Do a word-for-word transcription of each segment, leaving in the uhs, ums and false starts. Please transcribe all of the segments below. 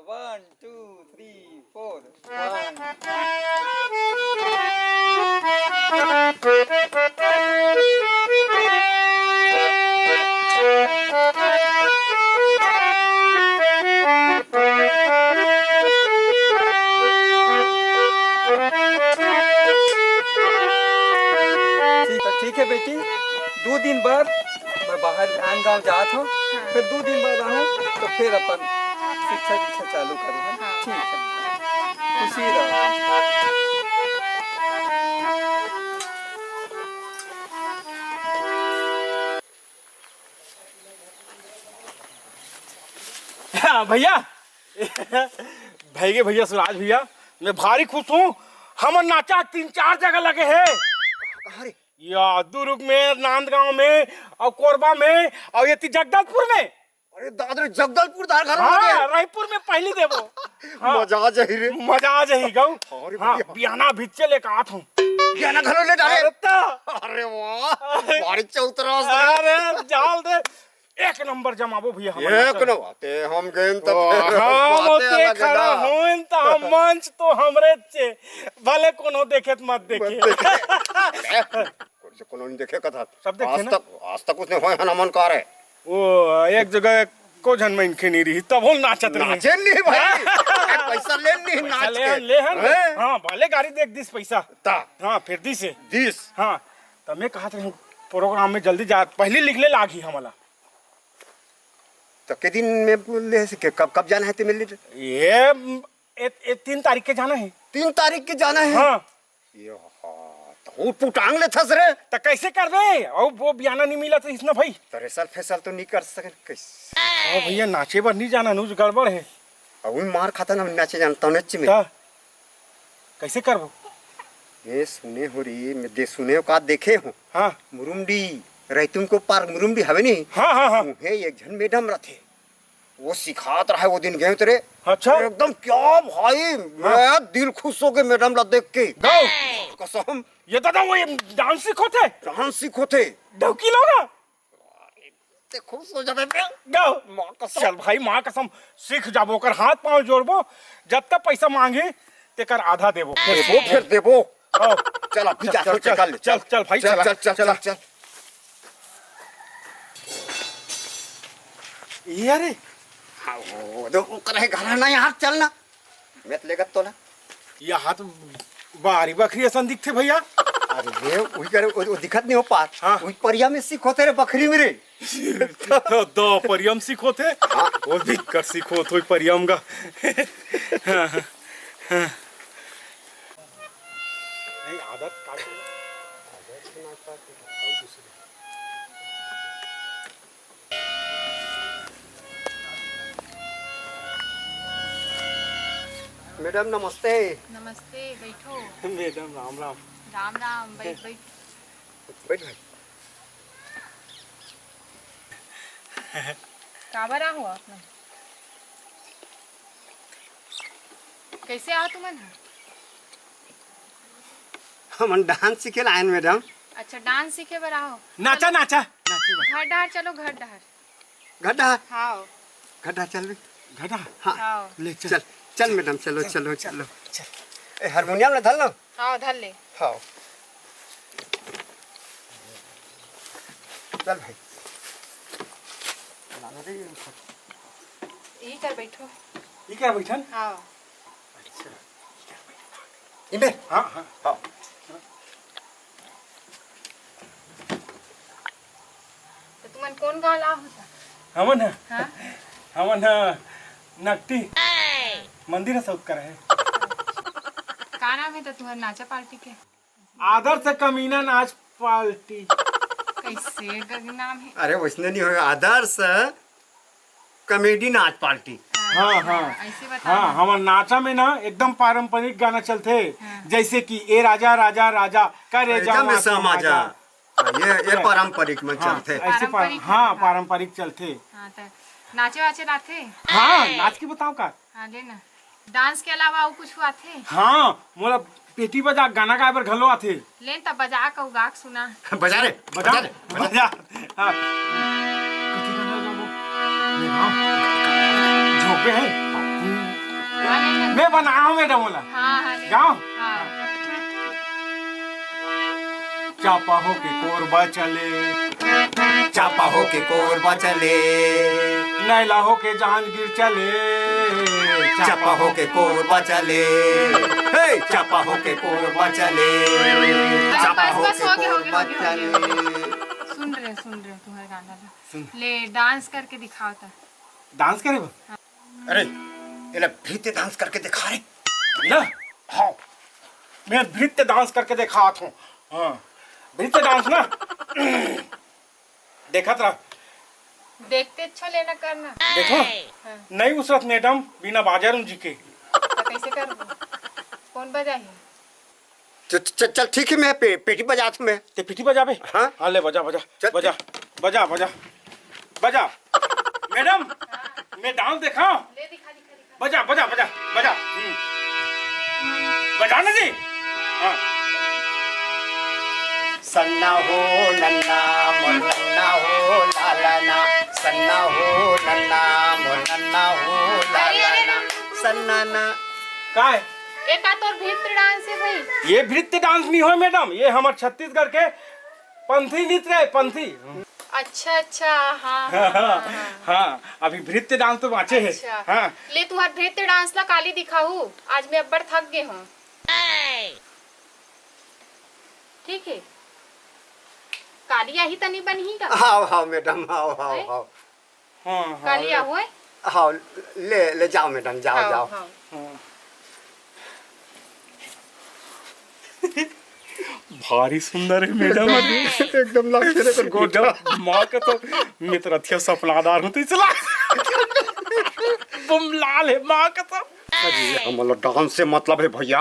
One, two, three, four. ठीक, ठीक है बेटी, दू दिन बाद मैं बाहर आन गाँव जात हूँ, हाँ। फिर दू दिन बाद आहूँ, तो फिर अपन शिक्षा दीक्षा चालू करूँ, हाँ? हाँ। ठीक है, खुशी रहो। हाँ, भैया, भैया, भैया सुराज भैया, मैं भारी खुश हूँ। हमर नाचा तीन चार जगह लगे हे। अरे, या दुर्ग में, नांदगांव में, अउ कोरबा में, अउ ये ती जगदलपुर में। अरे दादा रे, जगदलपुर दार घर हाँ, लगे। रायपुर में पहली देबो। हाँ। मजा आ जाही रे। मजा आ जाही गऊ। अरे हाँ, भैया। बियाना भिच्चे लेके आत हूँ। बियाना घलो ले डाले। अरे त। अरे वाह, अरे। भारी चौतरा से। अरे जाल दे। एक नंबर जमाबो भैया हमर एक नाचा। नंबर। ते हम गएन त ओ, फिर हाँ, बाते ओते अलग है खड़ा ना। होइन त हम मंच तो हमरे चे। भले कोनो देखे त मत देखे। मत देखे। ए, कोनो से कोनो नहीं देखे कथा। सब देखे आज ना। तक, आज तक उसने होए हन हमन का रे। ओ, एक जगह एको झन मनखे नहीं रही, तब हम नाचत रहे। नाचे नहीं भाई। पैसा ले नहीं पैसा नाच ले के। हन, ले हन। हैं? हाँ, भले गाड़ी देख दिस पैसा। ता। हाँ, फिर दिस है। दिस। हाँ, त मैं कहत रही प्रोग्राम में जल्दी जा, पहली लिख ले लागी हमला। तो के दिन में बोल ले से के कब, कब जाना है ते मिल ले? ये, ए, ए, तीन तारीख के जाना है। तीन तारीख के जाना है? हाँ। ये हाँ, तो उठ पुटांग ले थस रे। त कैसे करबे? अउ वो बियाना नहीं मिला तो इसना भाई। त रेसल फेसल तो नहीं कर सकन कैसे? ओ भैया, नाचे बर नहीं जाना, नुज गड़बड़ है। अउ मार खाता ना नाचे जान तौने चिमे। त कैसे करबो? मैं सुने हो रे, मैं दे सुने हो का देखे हो। हाँ। मुरुमडी, रैतुम को पार्क मुरुमडी हवे नहीं? हाँ, हाँ, हाँ। उहे एक झन मैडम रथे। वो सिखात रहे, वो दिन गए तेरे। अच्छा। एकदम क्या भाई, मैं दिल खुश हो गए मैडम ला देख के। गाओ। कसम। ये दादा, वो ये डांस सीखोथे? डांस सीखोथे। डौकी लोगा? ते खुश हो जाबे बे। गाओ। माँ कसम। चल भाई, माँ कसम, सीख जाबो, ओकर हाथ पाँव जोड़बो, जत्ता पैसा मांगे, तेकर आधा देबो। देबो, फिर देबो। हाँ। चल, अभी चल, जा, चल, चल, चल, चल, चल भाई, चल, चला, चल, चल, चला। चल, चल। ये रे। हाँ, वो दो, ओकर है घर ना यार, चल ना। मैं तो लेगत तोला। ये हाथ बारी बखरी असन दिखथे भैया। अरे रे, उही करे, वो, वो दिखत नहीं हो पार। हाँ। उही परिया में सीख होथे रे, बखरी में रे। तो दो परियम सीख होथे। हाँ। वो दिक्कत सीख होत होई परियम का। हाँ, हाँ, हाँ। नहीं, आदत काटे। मैडम, नमस्ते। नमस्ते, बैठो। मैडम, राम राम। राम राम, बैठ, बैठ। बैठ भाई। काबर आहो आप मन? कैसे आहो तुमन ह? हमन डांस सीखे ला आयन मैडम। अच्छा, डांस सीखे बर आहो। नाचा, चलो। नाचा, नाचे बर। घर डहर चलो, घर डहर। घर डहर? हाँ। घर डहर चल बे। घर डहर? हाँ। हाँ। ले चल। चल, चल मैडम, चलो, चल, चलो, चल, चलो। चल। ए, हारमोनियम ला धर लो। हाँ, धर ले। हाँ। चल भाई। लाना रे। यही कर बैठो। ये क्या बैठन? हाँ। अच्छा। इबे? हाँ, हाँ। हाँ। तो तुमन कौन गाँव ला होता? हमन ह? हाँ? हमन ह नकटी। मंदिर ह सउत कर है। का नाम है तो तुम्हारे नाचा पार्टी के? आदर्श कमीना नाच पार्टी। कैसे ग-, नाम है? अरे, वैसने नहीं होय, आदर्श कॉमेडी नाच पार्टी। हाँ, हाँ। ऐसे बता हाँ, दो। हमर नाचा में ना एकदम पारंपरिक गाना चलथे, हाँ। जैसे कि ए राजा, राजा, राजा, करे एकदम जावा ऐसा तू मजा। मजा। हाँ, ये, ये हाँ। पारंपरिक में हाँ, चलथे। ऐसे पारंपरिक पार-, हाँ, हाँ। पारंपरिक चलथे। हाँ, तो नाचे वाचे आथे? हाँ, नाच के बताओ का? हाँ, ले ना। डांस के अलावा अउ कुछ आथे? हाँ, मोला पेटी बजा गाना गाए बर घलो आथे। ले न त बजा के उ गा के सुना। बजा रे, बजा, बजा रे, बजा। बजा। हाँ। कथी गाना गाबो? ये गाँव। झोंकबे है? मैं बनाहूँ मैडम ओला। हाँ, हाँ, ले। गाओ। हाँ। चापा होके कोरबा चले, चापा होके कोरबा चले, नैला होके जांजगीर चले, चापा होके कोरबा चले, हे, चापा होके कोरबा चले, चापा बस, बस, होके हो गया, हो गया, कोरबा हो गया, हो गया। चले। सुन रहे, सुन रहे हो तुम्हारे गाना ला। सुन। ले, डांस करके दिखाओ तो। डांस करे बा? अरे, एला भृत्य डांस करके दिखा रे। ना? हाँ, मैं भृत्य डांस करके दिखात हूँ। हाँ, भृत्य डांस ना। देखत रह। देखते अच्छा लेना करना। देखो, हाँ। नहीं उसरत मैडम, बिना बाजा रुंझी के। तो कैसे करबो? कौन बजाही? च-, च-, चल ठीक है, मैं पे-, पेटी बजात हूँ मैं। ते पेटी बजाबे? हाँ। हाँ, ले बजा, बजा, चल। बजा, बजा, बजा, बजा। मैडम, मैं डांस देखा। ले दिखा, दिखा, दिखा। बजा, बजा, बजा, बजा। हम्म। बजा ना जी। हाँ। सन्ना हो नन्ना, मोर नन्ना हो लालना, सन्ना हो नन्ना, मोर नन्ना हो अरे, अरे, लालना, अरे। सन्ना ना। का है? एका तोर भृत्य डांस है भाई। ये भृत्य डांस नहीं हो मैडम, ये हमर छत्तीसगढ़ के पंथी नृत्य है, पंथी। अच्छा, अच्छा, हाँ, हाँ, हाँ, हाँ। हाँ, अभी भृत्य डांस तो बाँचे है। अच्छा। हाँ। ले, तुम्हार भृत्य डांस ला काली दिखाहू, आज मैं अब्बड़ थक गे हूँ। ठीक है, काली आही तनी बनही का? हाव, हाव, मैडम, हाव, हाव, हैं? हाव। हाँ, हाँ, काली ले। आहो, हैं? हाव, ले, ले जाओ, मैडम, जाओ, हाव, जाओ। हाव। हाँ। भारी सुंदर है मैडम अभी। एकदम लागथे रे, एकर गोटा। एकदम माँ कसम, मैं तो रतिया सपनादार हूँ, तो इसला बम लाल है, माँ कसम। अरे, हमला डांस से मतलब है भैया।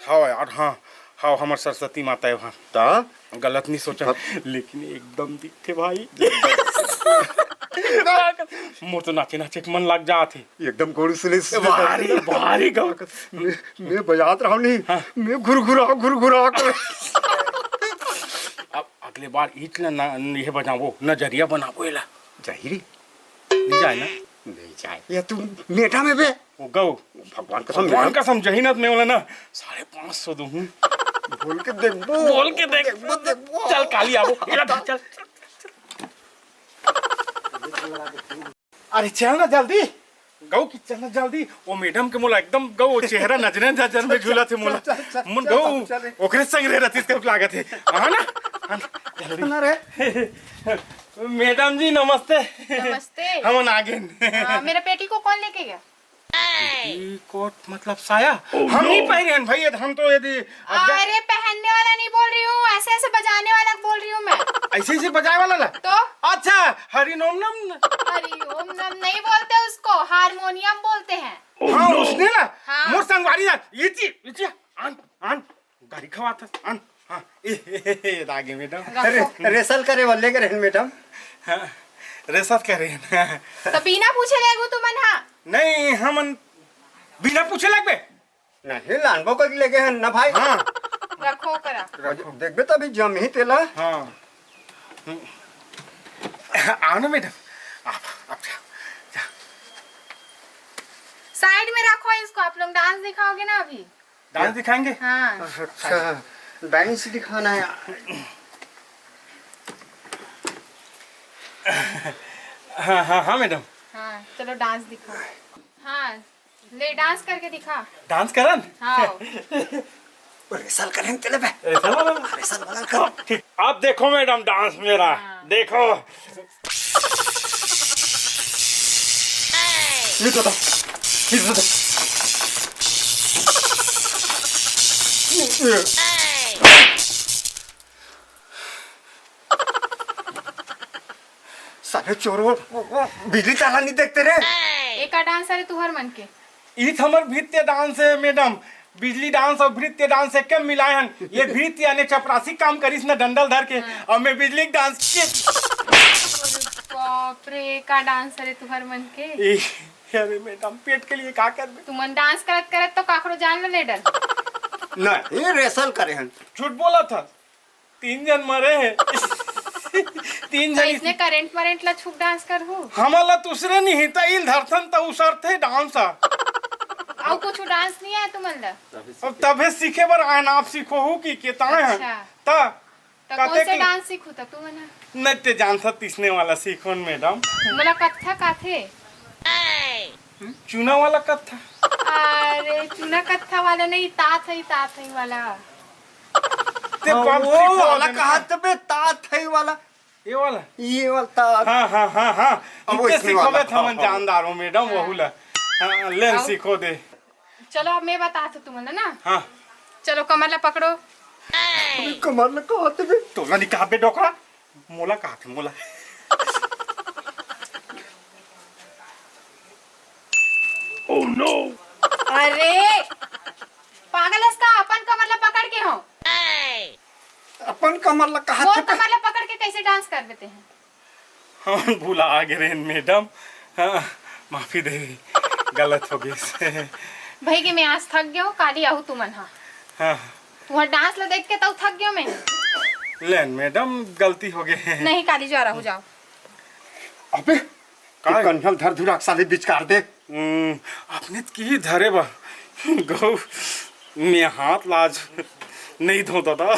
हाँ यार, हाँ, हाँ, हमर सरस्वती माता है वहाँ। ता? गलत नहीं सोचा, हाँ। लेकिन एकदम दिखथे भाई। मोर तो नाचे नाचे के मन लग जात हे। एकदम गोड़ से ले भारी, भारी गम। मैं, मैं बजात रहूं नहीं, हाँ। मैं घुरघुरा, घुरघुरा कर। अब अगले बार ईट ना, ना, ये बजाबो, नजरिया बनाबो एला। जाहिरी? नहीं जाए ना? नहीं जाए। या तू मेटा में बे? वो गौ। भगवान कसम भगवान मेटा। कसम, जहीनत में बोला ना, साढ़े पाँच सौ दूँ। बोल के देखबो। बोल के देख। देखबो, देखबो। चल, काली आबो। एला धर, चल। अरे, चल ना जल्दी। गौ की चल ना जल्दी। वो मैडम के मोला एकदम गौ, वो चेहरा नजरे नजर में झूला थे मोला। चल, चल, चल, मन चल, गौ, चल, चल। ओकरे संग रहे रहती इसके लागत है। हाँ ना? हाँ, जल्दी। ना रे। मैडम जी, नमस्ते। नमस्ते। हमन आ गेन। हाँ, मेरा पेटी को कौन लेके गया? पेटीकोट मतलब साया? हम नहीं पहने हैं भाई, ये हम तो यदि अब जा- अरे, पहनने वाला नहीं बोल रही हूँ, ऐसे ऐसे बजाने वाला बोल रही हूँ मैं। ऐसे ऐसे बजाए वाला ला? तो? अच्छा, हरि ओम नम। हरि ओम नम नहीं बोलते उसको, हारमोनियम बोलते हैं। हाँ, उसने ना, हाँ। मोर संगवारी ना, ये चीज, ये चीज, आन, आन, गारी खवात हस, आन, हाँ, ए, ए, ए, ए, आगे मैडम। रखो। अरे, रेसल करे वाले करे हैं मैडम। हाँ, रेसल करे हैं। तो बिना पूछे लेगू तुमन, हाँ? नहीं, हमन बिना पूछे लगबे। नहीं, लानबो कर लेगे हैं ना भाई। हाँ। रखो करा। देखबे तभी जम ही तेला। हाँ। हम्म। आओ ना मैडम, आप, आप जाओ, जाओ। साइड में रखो इसको, आप लोग डांस दिखाओगे ना अभी। डांस दिखाएंगे? हाँ। अच्छा, डांस दिखाना है। हाँ, हाँ, हाँ, मैडम। हाँ, चलो डांस दिखाओ। हाँ, ले डांस करके दिखा। डांस करन? हाँ। रेसल करें तेले बे। रेसल वाला? रेसल वाला कर। ठीक। अब देखो मैडम डांस मेरा। हाँ। देखो। ये तो था। ये तो था। साले चोर, वो, वो, वो बिजली ताला नहीं देखते रे। एका डांस अरे तुहर मन के। ईत हमर भृत्य डांस है मैडम। बिजली डांस और भृत्य डांस एक के मिलाए हन। ये भृत्य यानी चपरासी काम करिस न डंडल धर के, हाँ। और मैं बिजली डांस के। बाप रे, का डांस अरे तुहर मन के। ए, अरे मैडम, पेट के लिए का करबे? तुमन डांस करत करत तो काकरो जान ल ले डर। नहीं, ये रेसल करे हन। झूठ बोला था। तीन जन मरे हे। तीन तो जन इसने करंट मरेंट ला छुप डांस करहू? हमन ला दूसरे नहीं, त इल धरथन त उसरथे डांस ह। अउ कुछ डांस नहीं आय तुमन ला? अब तभे सीखे बर आए ना, आप सीखो हो कि के ताए हैं? अच्छा। त त कौन से डांस सीखू त तुमन ह? नहीं ते जानथस, तिसने वाला सीखोन मैडम। मोला कत्थक आथे। चूना वाला कत्था। अरे, चूना कत्था वाला नहीं, तात है, तात है वाला। ते हाँ, बाप वो सीखो वाला देना। कहा तबे तात है वाला। ये वाला? ये वाला तात। हाँ, हाँ, हाँ, हाँ। अब वो इतने इसने सीखोगे वाला। त हमन जानदार हो मैडम, हाँ। वहू ला। हाँ, लेन अउ? सीखो दे। चलो, अब मैं बताथों तुमन ला ना। हाँ। चलो, कमर ला पकड़ो। अबे, कमर ला कहा तबे? तोला नहीं कहा बे डोकरा, मोला कहा थे, मोला। Oh no! अरे, पागल हस का? अपन कमर ला पकड़ के हो। अपन कमर ला कहा वो थे? कमर ला पकड़ के कैसे डांस कर देते हैं? हम भुला गे रेन मैडम। हाँ, माफी दे, गलत हो गिस। भई के मैं आज थक गेंव, काली आहू तुमन हा। हाँ। तुहर डांस ला देख के तउ थक गेंव मैं। लेन मैडम, गलती हो गे। नहीं, काली जा रहू, जाओ। अबे, का? कनिहा ल धर धुरा के साले बिचकार दे। हम्म, अपने त की धरे बा। गौ, मैं हाथ लाज नहीं धो दादा।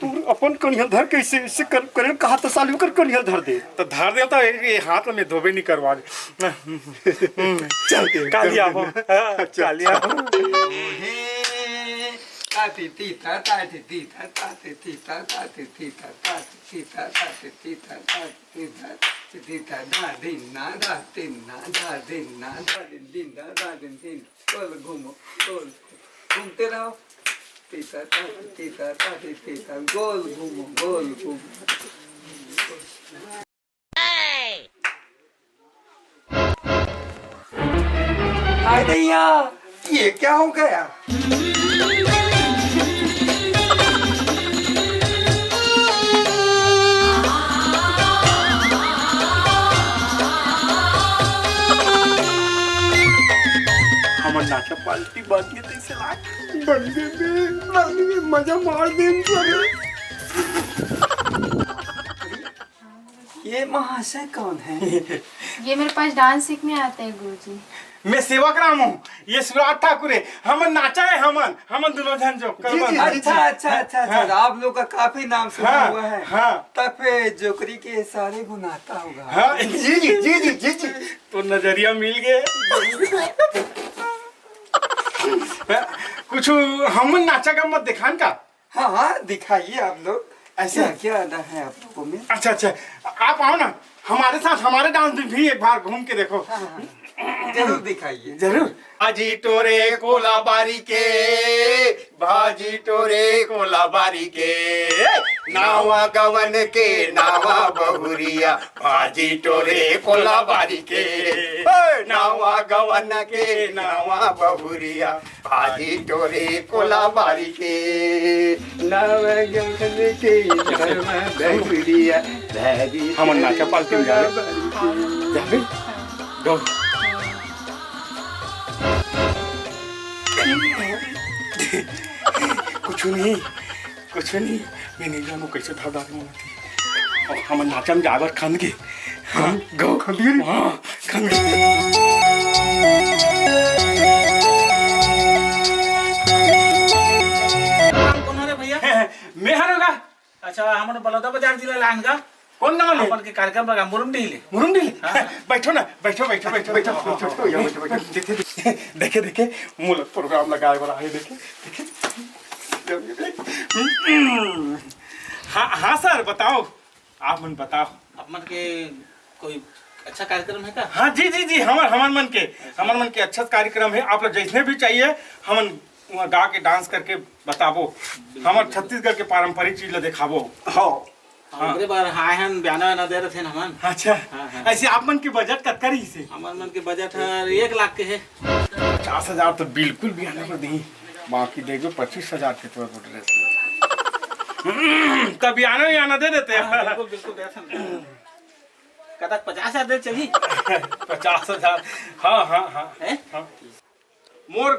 तू अपन कनिहा ल धर कैसे, ऐसे कर, करे कहा त साले ओकर कनिहा ल धर दे। त धर दे त ये हाथ में धोबे नहीं करवा दे। चल, काली चल। आबो। हाँ, चल। काली आबो। ताती तीता, ताती तीता, ताती तीता, ताती तीता, ताती तीता, ताती तीता, ताती तीता, ताती तीता, दा दिन ना, दा दिन ना, दा दिन ना, दा दिन दिन, दा, दा दिन दिन, गोल घूमो, गोल घूमते रहो। तीता, ताती तीता, ताती तीता, गोल घूमो, गोल घूमो। हाय दैया, ये क्या हो गया? हमर नाचा पार्टी बन गे तइसे लाग। बन गे बे, बन गे, मजा मार देन सारे। ये महाशय कौन है? ये मेरे पास डांस सीखने आते हैं गुरुजी। मैं सेवक राम हूँ, ये सुराज ठाकुर है। हमन नाचा है, हमन, हमन दोनों झन जो जी, करबन। जी, जी, अच्छा, जी। अच्छा, अच्छा, अच्छा, हाँ। आप लोग का काफी नाम सुना हाँ, हुआ है। हाँ। तब फिर जोकरी के सारे गुनाता होगा। हाँ। जी, जी, जी, जी, जी, जी। तो नजरिया मिल गए। कुछ हमन नाचा का मत दिखान का? हाँ, हाँ, दिखाइए आप लोग। ऐसे? क्या, क्या अदा है आप लोगों में? अच्छा, अच्छा, आप आओ ना हमारे साथ, हमारे डांस में भी एक बार घूम के देखो। हाँ, हाँ, हाँ। जरूर दिखाइए। जरूर। भाजी टोरे कोला बारी के, भाजी टोरे कोला बारी के, नावा गवन के नावा बहुरिया, भाजी टोरे कोला बारी के, ए, नावा गवन के नावा बहुरिया, भाजी टोरे कोला बारी के, नव गगन के धर्म दगुरिया, भाजी हमन नाचा पालती में जावे। कोला बारी के। जावे? डोल। कुछ नहीं, कुछ नहीं। मैं नहीं जानू कैसे धर डाले मन। अउ हमन नाचा में जाए बर खंद गे। हाँ, गौ। खंद गे? हाँ, खंद गे। नाम कोन हरे भैया? मैं हर होगा। अच्छा, हमन बलौदा बाजार जिला लांग गा। कोन गाँव ले? अपन के कार्यक्रम लगा मुरुम डीह ले। मुरुम डीह ले? हाँ। बैठो ना, बैठो, बैठो, बैठो, बैठो, बैठो, बैठो, बैठो, बैठो। देखे, देखे, देखे, देखे, मोला प्रोग्राम लगाए बर आहे, देखे, देखे। हाँ, हाँ सर, बताओ। आप मन बताओ। आप मन के कोई अच्छा कार्यक्रम है का? हाँ, जी, जी, जी, हमर, हमर मन के, अच्छा। हमर मन के अच्छा कार्यक्रम है। आप लोग जैसने भी चाहिए, हमन वहाँ गा के डांस करके बताबो। बिल्कुल, हमर बिल्कुल। छत्तीसगढ़ के पारंपरिक चीज ला दिखाबो। हाँ। हाँ। ओकरे बर आए हन, बयाना वाना दे रथे हमन। अच्छा। हाँ, हाँ। ऐसे आप मन के बजट कतका रहिस हे? हमर मन के बजट हर एक लाख के है। पचास हजार तो बिल्कुल बयाना बर नहीं, बाकी देखो पच्चीस हजार के तोर ड्रेस। तब बयाना, बयाना दे देते हैं। हाँ, बिल्कुल, बिल्कुल, दे देते हैं। कतक पचास हजार दे चली? पचास हजार। हाँ, हाँ, हाँ। हैं? हाँ। मोर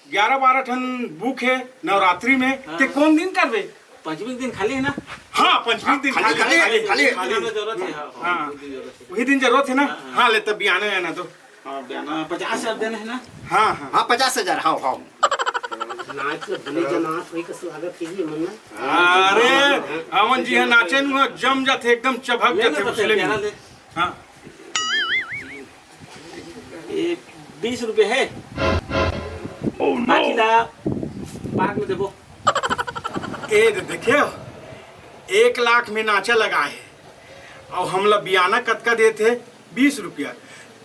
ग्यारह बारह ठन बुक हे नवरात्रि में, हाँ। ते कोन दिन करबे? पंचमी के दिन खाली है ना? हाँ, पंचमी के दिन खाली, खाली, खाली, खाली, खाली। खाली। जरूरत है, हाँ, हाँ, हाँ। उस दिन जरूरत है। वही दिन जरूरत है ना? हाँ, हाँ। हाँ, ले तब बयाना, बयाना तो। हाँ, बियाना पचास हजार देना है ना? हाँ, हाँ। हाँ, पचास हजार। हाँ, हाँ। नाच ल भले जमात होई के स्वागत कीजिए मन ना। अरे, हमन जी ह नाचे नु जम जाथे, एकदम चभक ले जाथे, ना, कुछ ले बियाना नहीं। ले। हाँ। ये बीस रुपये है। बाकी ला बाद में देबो। ए दे, देखे हो, एक लाख में नाचा लगा है, और हमला बियाना कतका देथे? बीस रुपया।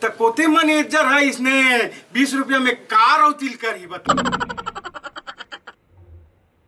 त कोते मैनेजर है, इसने बीस रुपया में कार और तिल कर ही बता।